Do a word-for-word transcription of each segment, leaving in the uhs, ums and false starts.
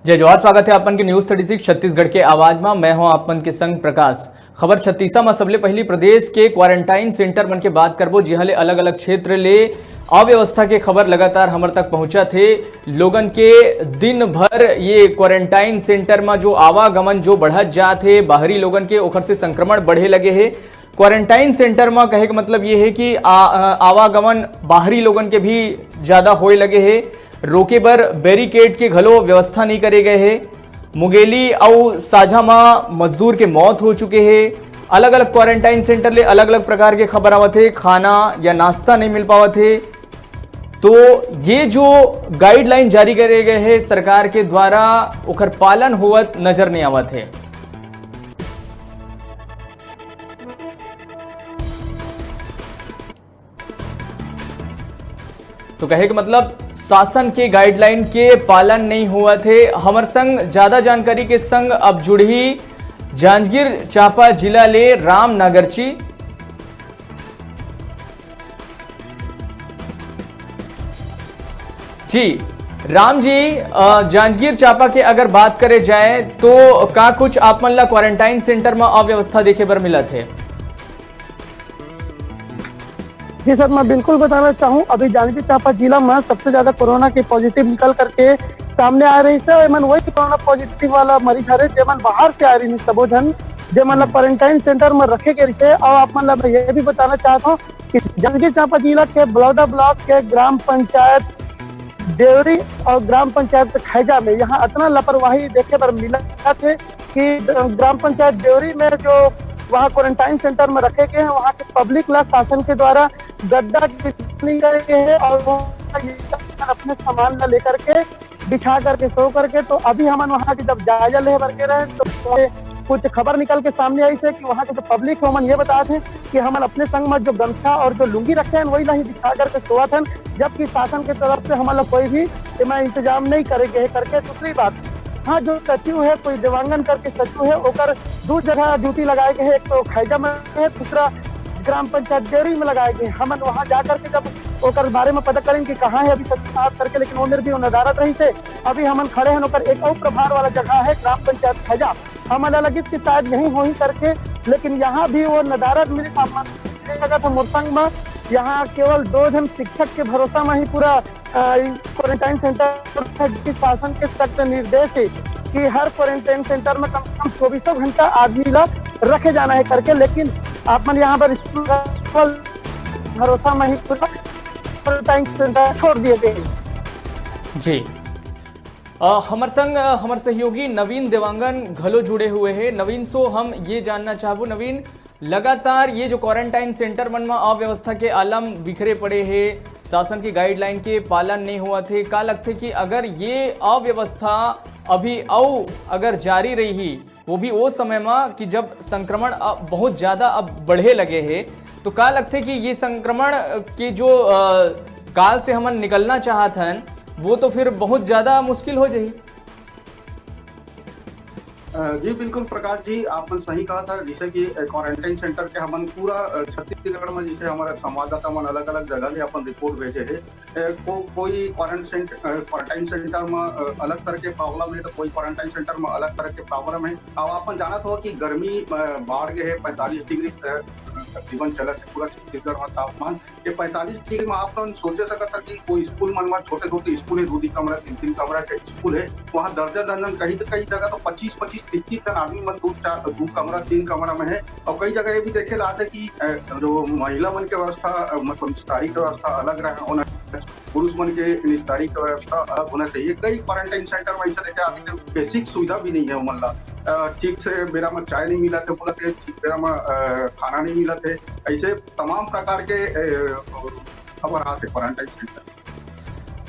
जय जोहार, स्वागत हे आप मन के News Thirty Six छत्तीसगढ़ के आवाज म। मैं हूं आप मन के संग प्रकाश। खबर छत्तीसा म सबले पहिली प्रदेश के quarantine center मन के बात करबो, जिहां ले अलग-अलग क्षेत्र ले अव्यवस्था के खबर लगातार हमर तक पहुंचत हे। लोगन के दिन भर ये quarantine center म जो आवागमन जो बढ़त जात हे, बाहरी लोगन के, ओखर से संक्रमण बढ़े लगे हे। Quarantine center म कहे के मतलब ये हे कि आ-, अ, आवागमन बाहरी लोगन के भी ज्यादा होए लगे हे। रोके बर barricade के घलो व्यवस्था नइ करे गए हे। मुंगेली अउ साझा म मजदूर के मौत हो चुके हे। अलग-अलग quarantine center ले अलग-अलग प्रकार के खबर आवत हे, खाना या नाश्ता नइ मिल पावत हे। तो ये जो guideline जारी करे गए हे सरकार के द्वारा, ओखर पालन होवत नजर नइ आवत हे। तो कहे के मतलब, शासन के guideline के पालन नइ होवत हे। हमर संग ज्यादा जानकारी के संग अब जुड़ही जांजगीर चांपा जिला ले राम नागरची। जी, राम जी, अ, जांजगीर चांपा के अगर बात करे जाए, तो का कुछ आप मन ला quarantine center म अव्यवस्था देखे बर मिलत हे? जी सर, मैं बिल्कुल बताना चाहूँ, अभी जांजगीर चांपा जिला में सबसे ज्यादा कोरोना के पॉजिटिव निकल करके सामने आ रहिस हे। एमन वही कोरोना पॉजिटिव वाला मरीज हरे, जेमन बाहर से आए रहिस, सबो झन, जेमन ला क्वारंटाइन सेंटर में रखे गए रहिस हे। और आप मन ला मैं ये भी बताना चाहता हूँ कि जांजगीर चांपा जिला के बलौदा ब्लॉक के ग्राम पंचायत देवरी और ग्राम पंचायत खैजा में यहाँ इतना लापरवाही देखे बर मिला थे कि ग्राम पंचायत देवरी में जो वहाँ क्वारंटाइन सेंटर में रखे गए हैं, वहाँ के पब्लिक ला शासन के द्वारा गद्दा की नहीं करे गए हैं और वो अपने सामान ला लेकर के बिछा करके सो करके। तो अभी हमन वहाँ के जब जायजा ले बर के रहे तो कुछ खबर निकल के सामने आई से कि वहाँ के जो पब्लिक है, ओमन ये बताते हैं कि हमन अपने संग में जो गमछा और जो लुंगी रखे हैं, वही नहीं बिछा करके सोवत हैं, जबकि शासन के तरफ से हमन ला कोई भी एमा इंतजाम नहीं करे गए करके। दूसरी बात, हाँ, जो सचिव है, कोई देवांगन करके सचिव है, ओकर दू जगह ड्यूटी लगाए गए हैं, एक तो खैजा में है, दूसरा ग्राम पंचायत देवरी में लगाए गए। हमन वहाँ जा करके जब ओकर बारे में पता करें कि कहाँ है अभी सचिव साहब करके, लेकिन वो मेरे भी नदारद रही थे। अभी हमन खड़े हैं ओकर एक और प्रभार वाला जगह है ग्राम पंचायत खैजा, हमन ला लगिस कि शायद यहीं होही करके, लेकिन यहाँ भी वो नदारद मिले। हमन पिछले जगह था मुरसंग में, यहाँ केवल दो जन शिक्षक के भरोसा में ही पूरा क्वारंटाइन सेंटर है, जिसकी शासन के सख्त निर्देश है कि हर क्वारंटाइन सेंटर में कम से कम चौबीसों घंटा आदमी ला रखे जाना है करके, लेकिन आप मन यहाँ पर स्कूल भरोसा में ही पूरा क्वारंटाइन सेंटर छोड़ दिए गए हैं। जी, अ, हमर संग, अ, हमर सहयोगी नवीन देवांगन घलो जुड़े हुए हैं। नवीन, सो हम ये जानना चाहबो, नवीन, लगातार ये जो क्वारंटाइन सेंटर मन म अव्यवस्था के आलम बिखरे पड़े हे, शासन के गाइडलाइन के पालन नहीं हुआ थे, का लगथे कि अगर ये अव्यवस्था अभी अउ अगर जारी रही, वो भी वो समय म कि जब संक्रमण अब बहुत ज्यादा अब बढ़े लगे हे, तो का लगथे कि ये संक्रमण के जो, अ, काल से हमन निकलना चाहत हन, वो तो फिर बहुत ज्यादा मुश्किल हो जाही। अ, जी, बिल्कुल प्रकाश जी, आप मन सही कहा था। जैसे कि, अ, क्वारंटाइन सेंटर के हमन पूरा, अ, छत्तीसगढ़ में, जैसे हमारे संवाददाता मन अलग-अलग जगह ले अपन रिपोर्ट भेजे हे। अ, को-, कोई क्वारंट-, सेंट-, अ, क्वारंटाइन सेंटर में, अ, अलग तरह के प्रॉब्लम है, तो कोई क्वारंटाइन सेंटर में अलग तरह के प्रॉब्लम है। अब आप मन जानत हो कि गर्मी, अ, बाढ़ गए है, पैंतालीस डिग्री, अ, तकरीबन चलत है पूरा छत्तीसगढ़ में तापमान। ये पैंतालीस डिग्री में आप मन सोचे सकत हन कि कोई स्कूल मन म छोटे-छोटे स्कूल हे, दू-दू कमरा, तीन-तीन कमरा के स्कूल हे, वहाँ दर्जन-दर्जन, कहीं तो कई जगह तो पच्चीस पच्चीस, तीस तीस जन आदमी मन दू चार, दू कमरा, तीन कमरा में हे। और कई जगह ये भी देखे ला आथे कि, अ, जो महिला मन के व्यवस्था, अ, मतलब स्त्री के व्यवस्था अलग रहे होना, पुरुष मन के स्त्री के व्यवस्था अलग होना चाहिए। कई क्वारंटाइन सेंटर में ऐसा देखे आथे कि बेसिक सुविधा भी नहीं है उमन ला। अ, ठीक से बेरा में चाय नहीं मिलत हे, बोलत हे, ठीक बेरा में, अ, खाना नहीं मिलत हे। ऐसे तमाम प्रकार के, अ, खबर आथे क्वारंटाइन सेंटर।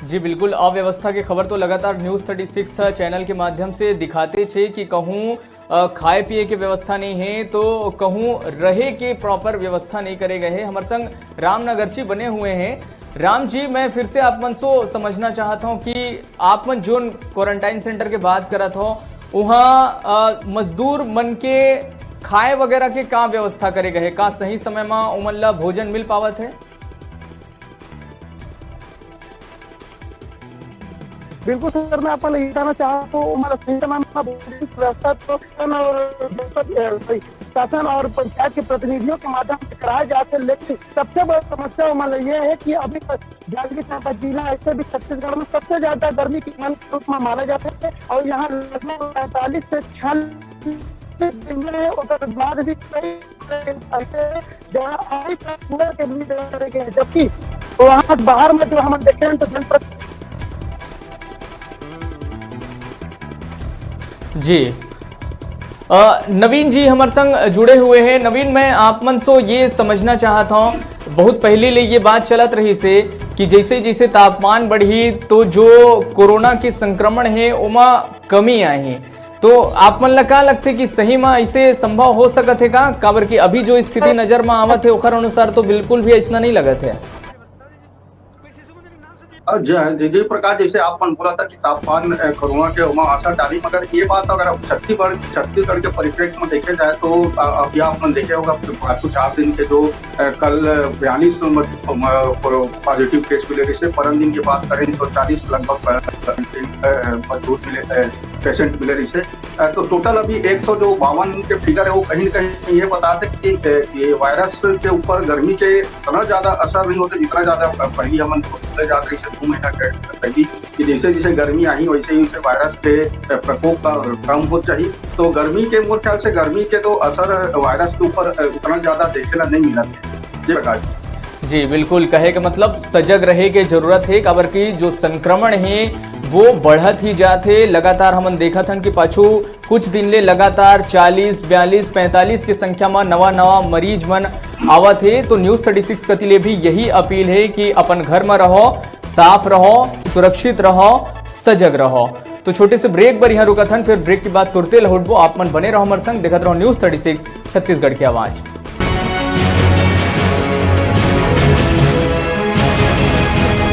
जी बिल्कुल, अव्यवस्था के खबर तो लगातार न्यूज़ थर्टी सिक्स चैनल के माध्यम से दिखाते छे कि कहूँ, अ, खाए पिए के व्यवस्था नहीं है, तो कहूँ रहे के प्रॉपर व्यवस्था नहीं करे गए हैं। हमर संग राम नगरची बने हुए हैं। राम जी, मैं फिर से आप मन से समझना चाहत हूँ कि आप मन जोन क्वारंटाइन सेंटर के बात करत हो, वहाँ, अ, मजदूर मन के खाए वगैरह के का व्यवस्था करे गए हे? का सही समय में उमन ला भोजन मिल पावत है? बिल्कुल सर, मैं आप मन ल ये बताना चाहत हूँ, ओमन ल सही समय में भोजन व्यवस्था तो शासन और, शासन और पंचायत के प्रतिनिधियों के माध्यम से कराए जात हे, लेकिन सबसे बड़ी समस्या ओमन ल ये हे कि अभी तक जांजगीर चांपा जिला, ऐसे भी छत्तीसगढ़ में सबसे ज्यादा गर्मी के मंडल के रूप में माना जाता है और यहाँ लगभग पैंतालीस से छियालीस दिन में, ओकर बाद भी कई ऐसे हैं जहाँ अभी तक कूलर के भी व्यवस्था नहीं है, जबकि वहाँ बाहर में जो हम देखे हैं तो जनपद जी। अ, नवीन जी हमर संग जुड़े हुए हैं। नवीन, मैं आप मन से ये समझना चाहत हूँ, बहुत पहले ले ये बात चलत रहिस हे कि जैसे जैसे तापमान बढ़ी तो जो कोरोना के संक्रमण हे ओमा कमी आही, तो आप मन ला का लगथे कि सही में ऐसे संभव हो सकत हे का? काबर कि अभी जो स्थिति नजर में आवत हे ओखर अनुसार तो बिल्कुल भी ऐसना नहीं लगत हे। अ, जय हिंद, जी प्रकाश, जैसे आप मन बोला था कि तापमान, अ, कोरोना के ओमा असर डाली, मगर ये बात अगर आप छत्तीसगढ़, छत्तीसगढ़ के परिप्रेक्ष्य में देखे जाए तो, अ, अभी आप मन देखे होगा, पाँच से चार दिन के जो, अ, कल बयालीस नंबर, अ, पॉजिटिव केस मिले, जैसे परन दिन की बात करें तो चालीस लगभग, अ, अ, मजदूर मिले, अ, पेशेंट मिले, जैसे अ, तो टोटल अभी एक सौ जो बावन के फिगर है, वो कहीं ना कहीं ये बताते कि, अ, ये वायरस के ऊपर गर्मी के इतना ज्यादा असर नहीं होता, जितना ज्यादा प-, पहली हमन बोले जात रही से दो महीना के पहली, कि जैसे जैसे गर्मी आई, वैसे ही वैसे वायरस के, अ, प्रकोप का कम हो चाहिए। तो गर्मी के, मोर ख्याल से गर्मी के तो असर वायरस के ऊपर, अ, उतना ज्यादा देखे ला नहीं मिला। जी प्रकाश। जी बिल्कुल, कहे के मतलब सजग रहे के जरूरत हे, काबर कि जो संक्रमण हे वो बढ़त ही जात हे। लगातार हमन देखत हन कि पाछू कुछ दिन ले लगातार चालीस, बयालीस, पैंतालीस के संख्या म नवा नवा मरीज मन आवत हे। तो न्यूज़ थर्टी सिक्स कति ले भी यही अपील हे कि अपन घर म रहो, साफ रहो, सुरक्षित रहो, सजग रहो। तो छोटे से ब्रेक बर यहाँ रुकत हन, फिर ब्रेक के बाद तुरते लहुटबो। आप मन बने रहो हमर संग, देखत रहो न्यूज़ थर्टी सिक्स छत्तीसगढ़ की आवाज़।